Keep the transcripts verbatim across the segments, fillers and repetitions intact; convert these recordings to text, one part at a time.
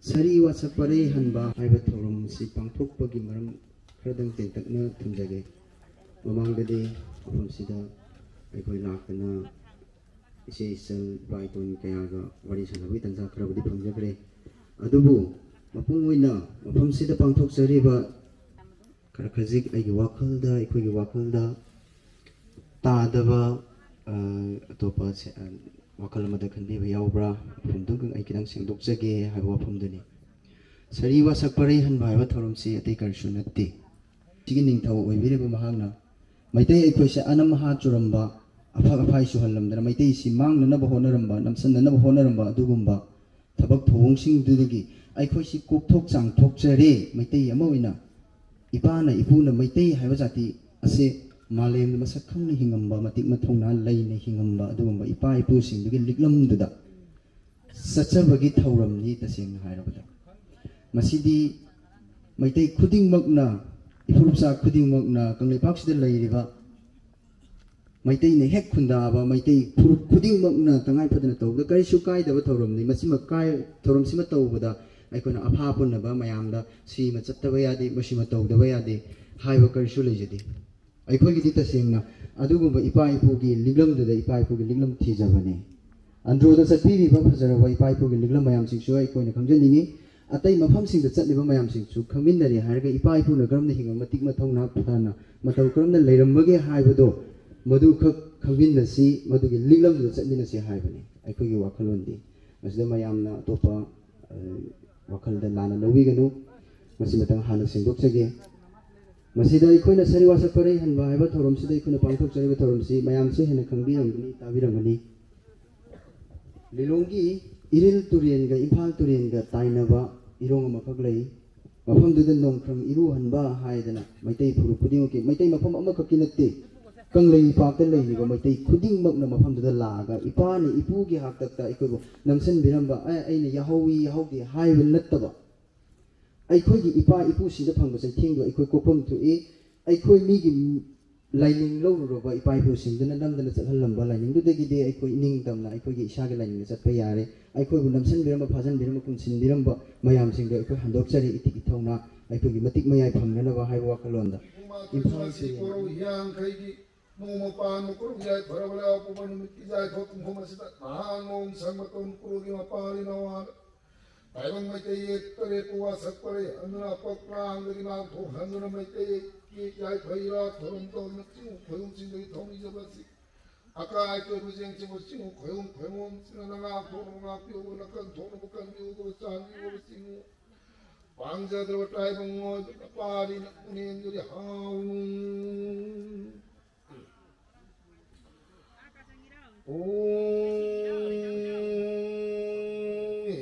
ꯁꯥꯔꯤ ꯋꯥꯁꯛ ꯄꯔꯩ ꯍꯟꯕ ꯍꯥꯏꯕ ꯊꯧꯔꯝ ꯑꯁꯤ ꯄꯥꯡꯊꯣꯛꯄꯒꯤ ꯃꯔꯝ ꯈꯔꯗꯪ ꯇꯦꯟꯇꯛꯅ ꯊꯝꯖꯒꯦ꯫ ꯃꯃꯥꯡꯗꯗꯤ ꯃꯐꯝꯁꯤꯗ ꯑꯩꯈꯣꯏ ꯂꯥꯛꯇꯅ ꯏꯆꯦ ꯏꯆꯜ ꯏꯄꯥ ꯏꯄꯨ ꯀꯌꯥꯒ ꯋꯥꯔꯤ ꯁꯥꯟꯅꯕꯒꯤ ꯇꯥꯟꯖꯥ ꯈꯔꯕꯨꯗꯤ ꯐꯪꯖꯈ꯭ꯔꯦ꯫ ꯑꯗꯨꯕꯨ ꯃꯄꯨꯡ ꯑꯣꯏꯅ ꯃꯐꯝꯁꯤꯗ ꯄꯥꯡꯊꯣꯛꯆꯔꯤꯕ ꯈꯔ ꯈꯖꯤꯛ ꯑꯩꯒꯤ ꯋꯥꯈꯜꯗ, ꯑꯩꯈꯣꯏꯒꯤ ꯋꯥꯈꯜꯗ ꯇꯥꯗꯕ, ꯑ, ꯑꯇꯣꯞꯄ ꯁꯦ-, ꯑ, ꯋꯥꯈꯜ ꯑꯃꯗ ꯈꯟꯕꯤꯕ ꯌꯥꯎꯕ꯭ꯔꯥ? ꯃꯐꯝꯗꯨ ꯑꯩ ꯈꯤꯇꯪ ꯁꯦꯡꯗꯣꯛꯆꯒꯦ ꯍꯥꯏꯕ ꯋꯥꯐꯝꯗꯨꯅꯤ꯫ ꯁꯥꯔꯤ ꯋꯥꯁꯛ ꯄꯔꯩ ꯍꯟꯕ ꯍꯥꯏꯕ ꯊꯧꯔꯝꯁꯤ ꯑꯇꯩ ꯀꯔꯤꯁꯨ ꯅꯠꯇꯦ꯫ ꯁꯤꯒꯤ ꯅꯤꯡꯊꯧ ꯑꯣꯏꯕꯤꯔꯤꯕ ꯃꯍꯥꯛꯅ ꯃꯩꯇꯩ ꯑꯩꯈꯣꯏꯁꯦ ꯑꯅꯝ ꯑꯍꯥ ꯆꯨꯔꯝꯕ, ꯑꯐꯛ ꯑꯐꯥꯏ ꯁꯨꯍꯜꯂꯝꯗꯅ ꯃꯩꯇꯩꯁꯤ ꯃꯥꯡꯅꯅꯕ ꯍꯣꯠꯅꯔꯝꯕ, ꯅꯝꯁꯤꯟꯅꯅꯕ ꯍꯣꯠꯅꯔꯝꯕ ꯑꯗꯨꯒꯨꯝꯕ ꯊꯕꯛ ꯊꯧꯑꯣꯡꯁꯤꯡꯗꯨꯗꯒꯤ ꯑꯩꯈꯣꯏꯁꯤ ꯀꯣꯛꯊꯣꯛ ꯆꯥꯝꯊꯣꯛꯆꯔꯦ꯫ ꯃꯩꯇꯩ ꯑꯃ ꯑꯣꯏꯅ ꯏꯄꯥꯅ ꯏꯄꯨꯅ ꯃꯩꯇꯩ ꯍꯥꯏꯕ ꯖꯥꯇꯤ ꯑꯁꯦ ꯃꯥꯂꯦꯝꯗ ꯃꯁꯛ ꯈꯪꯅ ꯍꯤꯡꯉꯝꯕ, ꯃꯇꯤꯛ ꯃꯊꯧꯅꯥ ꯂꯩꯅ ꯍꯤꯡꯉꯝꯕ ꯑꯗꯨꯒꯨꯝꯕ ꯏꯄꯥ ꯏꯄꯨꯁꯤꯡꯗꯨꯒꯤ ꯂꯤꯛꯂꯝꯗꯨꯗ ꯆꯠꯆꯕꯒꯤ ꯊꯧꯔꯝꯅꯤ꯫ ꯇꯁꯦꯡꯅ ꯍꯥꯏꯔꯕꯗ ꯃꯁꯤꯗꯤ ꯃꯩꯇꯩ ꯈꯨꯗꯤꯡꯃꯛꯅ, ꯏꯐꯨꯔꯨꯞꯆꯥ ꯈꯨꯗꯤꯡꯃꯛꯅ, ꯀꯪꯂꯩꯄꯥꯛꯁꯤꯗ ꯂꯩꯔꯤꯕ ꯃꯩꯇꯩꯅ ꯍꯦꯛ ꯈꯨꯟꯗꯥꯕ ꯃꯩꯇꯩ ꯐꯨꯔꯨꯞ ꯈꯨꯗꯤꯡꯃꯛꯅ ꯇꯉꯥꯏ ꯐꯗꯅ ꯇꯧꯕꯗ ꯀꯔꯤꯁꯨ ꯀꯥꯏꯗꯕ ꯊꯧꯔꯝꯅꯤ꯫ ꯃꯁꯤꯃ ꯀꯥꯏ-, ꯊꯧꯔꯝꯁꯤꯃ ꯇꯧꯕꯗ ꯑꯩꯈꯣꯏꯅ ꯑꯐꯥ ꯄꯨꯟꯅꯕ ꯃꯌꯥꯝꯗ ꯁꯤꯃ ꯆꯠꯇꯕ ꯌꯥꯗꯦ, ꯃꯁꯤꯃ ꯇꯧꯗꯕ ꯌꯥꯗꯦ ꯍꯥꯏꯕ ꯀꯔꯤꯁꯨ ꯂꯩꯖꯗꯦ꯫ ꯑꯩꯈꯣꯏꯒꯤꯗꯤ ꯇꯁꯦꯡꯅ ꯑꯗꯨꯒꯨꯝꯕ ꯏꯄꯥ ꯏꯄꯨꯒꯤ ꯂꯤꯛꯂꯝꯗꯨꯗ ꯏꯄꯥ ꯏꯄꯨꯒꯤ ꯂꯤꯛꯂꯝ ꯊꯤꯖꯕꯅꯦ꯫ ꯑꯟꯗ꯭ꯔꯣꯗ ꯆꯠꯄꯤꯔꯤꯕ ꯐꯖꯔꯕ ꯏꯄꯥ ꯏꯄꯨꯒꯤ ꯂꯤꯛꯂꯝ ꯃꯌꯥꯝꯁꯤꯡꯁꯨ ꯑꯩꯈꯣꯏꯅ ꯈꯪꯖꯅꯤꯡꯉꯤ꯫ ꯑꯇꯩ ꯃꯐꯝꯁꯤꯡꯗ ꯆꯠꯂꯤꯕ ꯃꯌꯥꯝꯁꯤꯡꯁꯨ ꯈꯪꯃꯤꯟꯅꯔꯦ ꯍꯥꯏꯔꯒ ꯏꯄꯥ ꯏꯄꯨꯅ ꯀꯔꯝꯅ ꯍꯤꯡꯕ, ꯃꯇꯤꯛ ꯃꯊꯧꯅꯥ ꯐꯅ ꯃꯇꯧ ꯀꯔꯝꯅ ꯂꯩꯔꯝꯕꯒꯦ ꯍꯥꯏꯕꯗꯣ ꯃꯗꯨꯈꯛ ꯈꯪꯃꯤꯟꯅꯁꯤ, ꯃꯗꯨꯒꯤ ꯂꯤꯛꯂꯝꯗꯨꯗ ꯆꯠꯃꯤꯟꯅꯁꯤ ꯍꯥꯏꯕꯅꯤ ꯑꯩꯈꯣꯏꯒꯤ ꯋꯥꯈꯜꯂꯣꯟꯗꯤ꯫ ꯃꯁꯤꯗ ꯃꯌꯥꯝꯅ ꯑꯇꯣꯞꯄ, ꯑ, ꯋꯥꯈꯜꯗ ꯂꯥꯟꯅ ꯂꯧꯕꯤꯒꯅꯨ꯫ ꯃꯁꯤꯃꯇꯪ ꯍꯥꯟꯅ ꯁꯦꯡꯗꯣꯛꯆꯒꯦ꯫ ꯃꯁꯤꯗ ꯑꯩꯈꯣꯏꯅ ꯁꯥꯔꯤ ꯋꯥꯁꯛ ꯄꯔꯩ ꯍꯟꯕ ꯍꯥꯏꯕ ꯊꯧꯔꯝꯁꯤꯗ ꯑꯩꯈꯣꯏꯅ ꯄꯥꯡꯊꯣꯛꯆꯔꯤꯕ ꯊꯧꯔꯝꯁꯤ ꯃꯌꯥꯝꯁꯦ ꯍꯦꯟꯅ ꯈꯪꯕꯤꯔꯝꯒꯅꯤ, ꯇꯥꯕꯤꯔꯝꯒꯅꯤ꯫ ꯂꯤꯂꯣꯡꯒꯤ ꯏꯔꯤꯜ ꯇꯨꯔꯦꯜꯒ ꯏꯝꯐꯥꯜ ꯇꯨꯔꯦꯜꯒ ꯇꯥꯏꯅꯕ ꯏꯔꯣꯡ ꯑꯃꯈꯛ ꯂꯩ꯫ ꯃꯐꯝꯗꯨꯗ ꯅꯣꯡꯈ꯭ꯔꯪ ꯏꯔꯨꯍꯟꯕ ꯍꯥꯏꯗꯅ ꯃꯩꯇꯩ ꯐꯨꯔꯨꯞ ꯈꯨꯗꯤꯡꯃꯛꯀꯤ, ꯃꯩꯇꯩ ꯃꯐꯝ ꯑꯃꯈꯛꯀꯤ ꯅꯠꯇꯦ, ꯀꯪꯂꯩꯄꯥꯛꯇ ꯂꯩꯔꯤꯕ ꯃꯩꯇꯩ ꯈꯨꯗꯤꯡꯃꯛꯅ ꯃꯐꯝꯗꯨꯗ ꯂꯥꯛꯑꯒ ꯏꯄꯥꯅ ꯏꯄꯨꯒꯤ ꯍꯥꯛꯇꯛꯇ ꯑꯩꯈꯣꯏꯕꯨ ꯅꯝꯁꯤꯟꯕꯤꯔꯝꯕ, "ꯑꯦ, ꯑꯩꯅ ꯌꯥꯍꯧꯏ, ꯌꯥꯍꯧꯗꯦ" ꯍꯥꯏꯕ ꯅꯠꯇꯕ, ꯑꯩꯈꯣꯏꯒꯤ ꯏꯄꯥ ꯏꯄꯨꯁꯤꯡꯗ ꯐꯪꯕ ꯆꯩꯊꯦꯡꯗꯣ ꯑꯩꯈꯣꯏ ꯀꯣꯛꯐꯝ ꯊꯣꯛꯏ꯫ ꯑꯩꯈꯣꯏ ꯃꯤꯒꯤ ꯂꯥꯏꯅꯤꯡ ꯂꯧꯔꯨꯔꯕ ꯏꯄꯥ ꯏꯄꯨꯁꯤꯡꯗꯨꯅ ꯅꯝꯗꯅ ꯆꯠꯍꯜꯂꯝꯕ ꯂꯥꯏꯅꯤꯡꯗꯨꯗꯒꯤꯗꯤ ꯑꯩꯈꯣꯏ ꯏꯅꯤꯡꯇꯝꯅ ꯑꯩꯈꯣꯏꯒꯤ ꯏꯁꯥꯒꯤ ꯂꯥꯏꯅꯤꯡꯗ ꯆꯠꯄ ꯌꯥꯔꯦ꯫ ꯑꯩꯈꯣꯏꯕꯨ ꯅꯝꯁꯤꯟꯕꯤꯔꯝꯕ, ꯐꯥꯖꯤꯟꯕꯤꯔꯝꯕ, ꯄꯨꯟꯁꯤꯟꯕꯤꯔꯝꯕ ꯃꯌꯥꯝꯁꯤꯡꯗꯣ ꯑꯩꯈꯣꯏ ꯍꯟꯗꯣꯛꯆꯔꯤ ꯏꯊꯤꯛ ꯏꯊꯧꯅ ꯑꯩꯈꯣꯏꯒꯤ ꯃꯇꯤꯛ ꯃꯌꯥꯏ ꯐꯪꯅꯅꯕ ꯍꯥꯏꯕ ꯋꯥꯈꯜꯂꯣꯟꯗ꯫ ꯏꯝꯐꯥꯜ ꯉꯁꯤ ꯀꯣꯔꯧ ꯍꯤꯌꯥꯡꯈꯩꯒꯤ ꯅꯣꯡꯃ ꯄꯥꯟꯕ ꯀꯣꯔꯧ ꯌꯥꯏꯐꯔꯕ ꯂꯩꯕꯥꯛꯄꯣꯛꯄ ꯅꯨꯃꯤꯠꯀꯤ ꯌꯥꯏꯐ ꯄꯨꯡꯐꯝ ꯑꯁꯤꯗ ꯅꯍꯥꯟ ꯅꯣꯡ ꯁꯪꯕ ꯇꯣꯟ ꯀꯣꯔꯧꯒꯤ ꯃꯄꯥꯜꯂꯤ ꯅꯋꯥꯗ ꯇꯥꯏꯕꯪ ꯃꯩꯇꯩ ꯌꯦꯛ ꯇꯔꯦꯠꯄꯨ ꯋꯥꯁꯛ ꯄꯔꯦꯡ ꯍꯟꯗꯨꯅ ꯄꯛꯂꯥꯡꯗꯒꯤ ꯅꯥꯟꯊꯣꯛꯍꯟꯗꯨꯅ ꯃꯩꯇꯩ ꯌꯦꯛ ꯌꯥꯏꯐ ꯏꯔꯥꯠ ꯊꯧꯔꯝ ꯇꯧꯗꯨꯅ ꯆꯤꯡ ꯈꯣꯏꯕꯨꯝꯁꯤꯡꯗꯒꯤ ꯊꯧꯅꯤꯖꯕ ꯑꯁꯤ ꯑꯀꯥꯏ ꯑꯇꯣꯏꯕ ꯆꯦꯡ ꯆꯤꯡꯕ ꯆꯤꯡꯉꯨ ꯈꯣꯏꯕꯨꯝ ꯈꯣꯏꯕꯨꯝꯁꯤꯡꯅ ꯉꯥꯛꯊꯣꯛꯅꯕ ꯉꯥꯛꯄꯤꯌꯨ, ꯅꯥꯀꯟ ꯊꯣꯛꯅꯕ ꯀꯟꯕꯤꯌꯨ, ꯆꯥꯟꯕꯤꯌꯨ ꯆꯤꯡꯉꯨ꯫ ꯄꯥꯡꯖꯗ꯭ꯔꯕ ꯇꯥꯏꯕꯪ ꯑꯣꯏꯕ ꯅꯄꯥꯔꯤ ꯅꯄꯨꯅꯦꯟꯗꯨꯗꯤ ꯍꯥꯎ꯫ ꯎꯝ꯫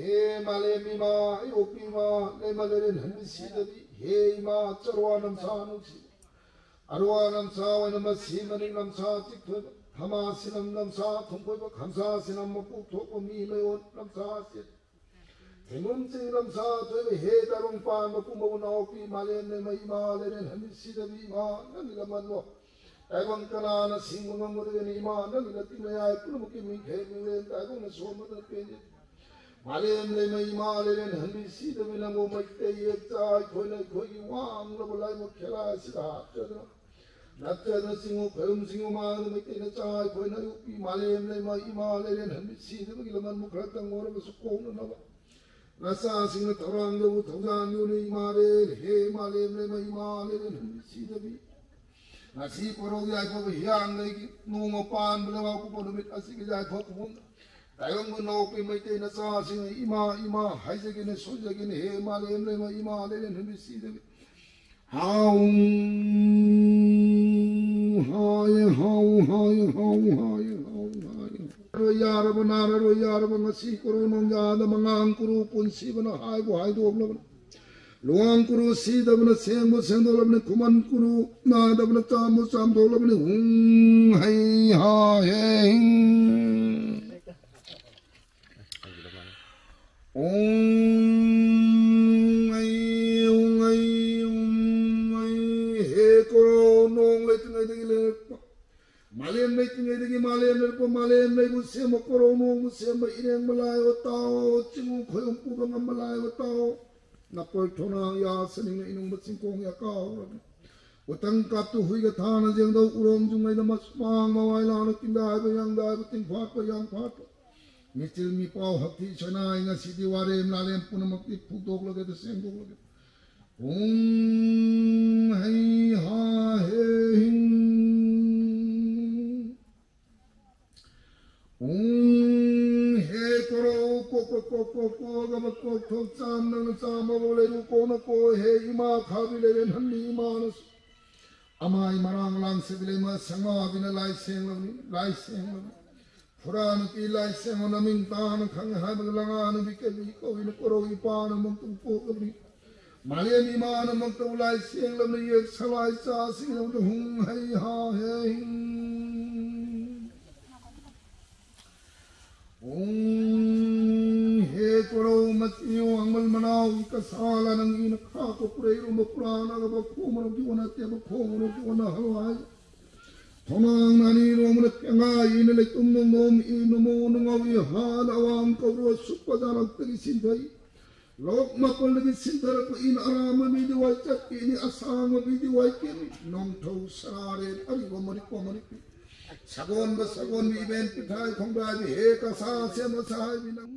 ꯍꯦ ꯃꯥꯂꯦꯝ ꯏꯃꯥ, ꯑꯌꯣꯛꯄꯤ ꯏꯃꯥ, ꯂꯩꯃ ꯂꯩꯔꯦꯟ ꯍꯟꯕꯤ ꯁꯤꯗꯕꯤ, ꯍꯦ ꯏꯃꯥ, ꯆꯔꯋꯥ ꯅꯝꯁꯥ ꯅꯨꯡꯁꯤ, ꯑꯔꯋꯥ ꯅꯝꯁꯥ ꯑꯣꯏꯅ ꯃꯁꯤ ꯃꯅꯤꯡ ꯅꯝꯁꯥ ꯆꯤꯛꯊꯣꯏꯕ, ꯊꯃꯥ ꯁꯤꯅꯝ ꯅꯝꯁꯥ ꯊꯨꯝꯈꯣꯏꯕ, ꯈꯝꯁꯥ ꯁꯤꯅꯝ ꯃꯄꯨ ꯊꯣꯛꯄ ꯃꯤ ꯃꯌꯣꯟ ꯅꯝꯁꯥ ꯆꯦꯠ꯫ ꯊꯦꯡꯒꯨꯝ ꯆꯤꯡ ꯅꯝꯁꯥ ꯊꯣꯏꯕ, ꯍꯦ ꯇꯥꯏꯕꯪ ꯄꯥꯟꯕ ꯄꯨꯝꯕꯕꯨ ꯅꯥꯎꯄꯤ ꯃꯥꯂꯦꯝ ꯂꯩꯃ ꯏꯃꯥ ꯂꯩꯔꯦꯟ ꯍꯟꯕꯤ ꯁꯤꯗꯕꯤ ꯏꯃꯥ ꯅꯪꯒꯤ ꯂꯃꯟꯂꯣ꯫ ꯇꯥꯏꯕꯪ ꯀꯅꯥꯅ ꯁꯤꯡꯕ ꯉꯝꯒꯗꯒꯦꯅꯤ ꯏꯃꯥ ꯅꯪꯒꯤ ꯅꯠꯇꯤꯡ ꯃꯌꯥꯏ ꯄꯨꯝꯅꯃꯛꯀꯤ ꯃꯤꯡꯈꯩ ꯃꯤꯡꯂꯦꯟ ꯇꯥꯏꯕꯪꯅ ꯁꯣꯟꯕꯗ ꯄꯦꯟꯖꯩ꯫ ꯃꯥꯂꯦꯝ ꯂꯩꯃ ꯏꯃꯥ ꯂꯩꯔꯦꯟ ꯍꯟꯕꯤ ꯁꯤꯗꯕꯤ ꯅꯪꯕꯨ ꯃꯩꯇꯩ ꯌꯦꯛꯆꯥ ꯑꯩꯈꯣꯏꯅ ꯑꯩꯈꯣꯏꯒꯤ ꯋꯥꯡꯂꯕ ꯂꯥꯏꯕꯛ ꯈꯦꯂꯥ ꯑꯁꯤꯗ ꯍꯥꯞꯆꯗꯨꯅ ꯅꯠꯇ꯭ꯔꯒꯅ ꯆꯤꯡꯉꯨ ꯈꯣꯏꯔꯨꯝ ꯆꯤꯡꯉꯨ ꯃꯥꯡꯗ ꯃꯩꯇꯩ ꯅꯆꯥ ꯑꯩꯈꯣꯏꯅ ꯌꯣꯛꯄꯤ ꯃꯥꯂꯦꯝ ꯂꯩꯃ ꯏꯃꯥ ꯂꯩꯔꯦꯟ ꯍꯟꯕꯤ ꯁꯤꯗꯕꯒꯤ ꯂꯃꯟꯕꯨ ꯈꯔꯇꯪ ꯑꯣꯏꯔꯕꯁꯨ ꯀꯣꯛꯅꯅꯕ ꯅꯆꯥꯁꯤꯡꯅ ꯊꯧꯔꯥꯡꯗꯕꯨ ꯊꯧꯖꯥꯟ ꯌꯣꯟꯅ ꯏꯃꯥ ꯂꯩꯔꯦꯟ ꯍꯦ ꯃꯥꯂꯦꯝ ꯂꯩꯃ ꯏꯃꯥ ꯂꯩꯔꯦꯟ ꯍꯟꯕꯤ ꯁꯤꯗꯕꯤ ꯉꯁꯤ ꯀꯣꯔꯧ ꯌꯥꯏꯐꯕ ꯍꯤꯌꯥꯡꯒꯩꯒꯤ ꯅꯣꯡꯃ ꯄꯥꯟꯕ ꯂꯩꯕꯥꯛ ꯄꯣꯛꯄ ꯅꯨꯃꯤꯠ ꯑꯁꯤꯒꯤ ꯌꯥꯏꯐ ꯀꯨꯝꯑꯣꯟꯗ ꯇꯥꯏꯕꯪꯕ ꯅꯥꯎꯄꯤ ꯃꯩꯇꯩ ꯅꯆꯥꯁꯤꯡꯅ ꯏꯃꯥ ꯏꯃꯥ ꯍꯥꯏꯖꯒꯦꯅꯦ ꯁꯣꯟꯖꯒꯦꯅꯦ ꯍꯦ ꯃꯥꯂꯦꯝ ꯂꯩꯃ ꯏꯃꯥ ꯂꯩꯔꯦꯟ ꯍꯟꯕꯤ ꯁꯤꯗꯕꯤ ꯍꯥꯎ꯫ ꯍꯥꯏ ꯍꯥꯎ ꯍꯥꯏ ꯍꯥꯎ ꯍꯥꯏ ꯍꯥꯎ ꯍꯥꯏ꯫ ꯔꯣꯏ ꯌꯥꯔꯕ ꯅꯥꯔꯔꯣꯏ ꯌꯥꯔꯕ ꯉꯁꯤ ꯀꯣꯔꯧ ꯅꯣꯡꯌꯥꯗ ꯃꯉꯥꯡ ꯀꯨꯔꯨ ꯄꯨꯟꯁꯤꯕꯅ ꯍꯥꯏꯕꯨ ꯍꯥꯏꯗꯣꯛꯂꯕꯅꯤ꯫ ꯂꯨꯋꯥꯡ ꯀꯨꯔꯨ ꯁꯤꯗꯕꯅ ꯁꯦꯡꯕꯨ ꯁꯦꯡꯗꯣꯛꯂꯕꯅꯤ꯫ ꯈꯨꯃꯟ ꯀꯨꯔꯨ ꯅꯥꯗꯕꯅ ꯆꯥꯝꯕꯨ ꯆꯥꯝꯊꯣꯛꯂꯕꯅꯤ꯫ ꯍꯨꯡ ꯍꯩ ꯍꯥ ꯍꯦ ꯍꯤꯡ꯫ ꯎꯝ, ꯑꯩ, ꯎꯝ, ꯑꯩ, ꯎꯝ, ꯑꯩ, ꯍꯦ ꯀꯣꯔꯧ, ꯅꯣꯡ ꯂꯩꯇ꯭ꯔꯤꯉꯩꯗꯒꯤ ꯃꯥꯂꯦꯝ ꯂꯩꯕꯨ ꯁꯦꯝꯕ ꯀꯣꯔꯧ ꯅꯣꯡꯕꯨ ꯁꯦꯝꯕ ꯏꯔꯦꯡꯕ ꯂꯥꯏꯕ ꯇꯥꯎ, ꯆꯤꯡꯉꯨ ꯈꯣꯏꯍꯨꯝ ꯄꯨꯕ ꯉꯝꯕ ꯂꯥꯏꯕ ꯇꯥꯎ꯫ ꯅꯄꯣꯏ ꯊꯣꯅꯥꯡ ꯌꯥ ꯁꯅꯤꯡꯅ ꯏꯅꯨꯡꯕ ꯆꯤꯡꯈꯣꯡ ꯌꯥ ꯀꯥꯎꯔꯒꯦ꯫ ꯎꯇꯪ ꯀꯥꯞꯇꯨ ꯍꯨꯏꯒ ꯊꯥꯅ ꯖꯦꯡꯗꯧ ꯎꯔꯣꯡ ꯖꯨꯡꯉꯩꯗ ꯃꯁꯨꯃꯥꯡ ꯃꯋꯥꯏ ꯂꯥꯎꯅ ꯇꯤꯡꯗꯥꯏꯕ ꯌꯥꯡꯗꯥꯏꯕ ꯇꯤꯡꯐꯥꯠꯄ ꯌꯥꯡꯐꯥꯠꯄ꯫ ꯃꯤꯆꯤꯜ ꯃꯤꯄꯥꯎ ꯍꯛꯊꯤ ꯁꯣꯏꯅꯥꯏ ꯉꯁꯤꯗꯤ ꯋꯥꯔꯦꯝ ꯂꯥꯂꯦꯝ ꯄꯨꯝꯅꯃꯛꯇꯤ ꯐꯨꯗꯣꯛꯂꯒꯦ ꯁꯦꯡꯗꯣꯛꯂꯒꯦ꯫ ꯎꯝ ꯍꯩ ꯍꯥ ꯍꯦ ꯍꯤꯡ꯫ ꯎꯝ ꯍꯦ ꯀꯣꯔꯧ ꯀꯣꯛ ꯀꯣꯛ ꯀꯣꯛ ꯀꯣꯛ ꯀꯣꯛ ꯑꯃ ꯀꯣꯛ ꯊꯣꯛ ꯆꯥꯝ ꯅꯪꯅ ꯆꯥꯝꯃꯕꯨ ꯂꯩꯔꯨ ꯀꯣꯛꯅ ꯀꯣꯛ ꯍꯦ ꯏꯃꯥ ꯈꯥꯕꯤ ꯂꯩꯔꯦꯟ ꯍꯟꯅꯤ ꯏꯃꯥꯅꯁꯨ꯫ ꯑꯃꯥꯏ ꯃꯔꯥꯡ ꯂꯥꯡꯁꯤꯕꯤ ꯂꯩꯃ ꯁꯪꯃꯥꯕꯤꯅ ꯂꯥꯏ ꯁꯦꯡꯂꯕꯅꯤ ꯂꯥꯏ ꯁꯦꯡꯂꯕꯅꯤ꯫ ꯐꯨꯔꯥ ꯅꯨꯄꯤ ꯂꯥꯏ ꯁꯦꯡꯕ ꯅꯃꯤꯡ ꯇꯥꯅ ꯈꯪꯉꯦ ꯍꯥꯏꯕꯗ ꯂꯉꯥ ꯅꯨꯄꯤ ꯀꯩꯕꯤ ꯀꯧꯏꯅ ꯀꯣꯔꯧ ꯏꯄꯥꯅ ꯑꯃꯨꯛꯇ ꯄꯣꯛꯂꯕꯅꯤ꯫ ꯃꯥꯂꯦꯝ ꯏꯃꯥꯅꯃꯛꯇꯕꯨ ꯂꯥꯏ ꯁꯦꯡꯂꯕꯅ ꯌꯦꯛ ꯁꯂꯥꯏ ꯆꯥꯁꯤꯡꯗꯃꯛꯇ ꯍꯨꯡ ꯍꯩ ꯍꯥ ꯍꯦ ꯍꯤꯡ꯫ ꯍꯨꯡ ꯍꯦ ꯀꯣꯔꯧ ꯃꯆꯤ ꯋꯥꯡꯃꯜ ꯃꯅꯥꯎꯒꯤ ꯀꯁꯥꯂ ꯅꯪꯒꯤꯅ ꯈꯥꯛꯄ ꯄꯨꯔꯩꯔꯨꯝꯕ ꯄꯨꯔꯥꯅꯒꯕ ꯈꯣꯃꯔꯝꯒꯤ ꯑꯣꯟꯅ ꯇꯦꯕ ꯈꯣꯃꯔꯝꯒꯤ ꯑꯣꯟꯅ ꯍꯜꯋꯥꯏ꯫ ꯊꯣꯡꯅꯥꯡ ꯅꯥꯅꯤ ꯅꯣꯡꯃꯅ ꯄꯦꯡꯉꯥꯏ ꯏꯅ ꯂꯩꯇꯨꯝ ꯅꯣꯡ ꯏ ꯅꯣꯃꯣ ꯅꯉꯥꯎ ꯏ ꯍꯥꯟ ꯑꯋꯥꯡ ꯀꯧꯔꯨ ꯁꯨꯛꯄ ꯖꯥꯂꯛꯇꯒꯤ ꯁꯤꯟꯊꯩ꯫ ꯂꯣꯛ ꯃꯥꯄꯜꯗꯒꯤ ꯁꯤꯟꯊꯔꯛꯄ ꯏꯟ ꯑꯔꯥꯝꯕ ꯃꯤꯗꯤ ꯋꯥꯏ ꯆꯠꯄꯤꯅꯤ, ꯑꯁꯥꯡꯕ ꯃꯤꯗꯤ ꯋꯥꯏ ꯀꯦꯝꯃꯤ, ꯅꯣꯡꯊꯧ ꯁꯔꯥꯔꯦꯟ ꯑꯔꯤꯕ ꯃꯔꯤꯛꯄ ꯃꯔꯤꯛꯄꯤ, ꯁꯒꯣꯟꯕ ꯁꯒꯣꯟꯕꯤ ꯏꯕꯦꯟ ꯄꯤꯊ꯭ꯔꯥꯏ ꯈꯣꯡꯗꯥꯏꯕꯤ ꯍꯦ ꯀꯁꯥ ꯁꯦꯝꯕ ꯁꯍꯥꯏꯕꯤ ꯅꯪ꯫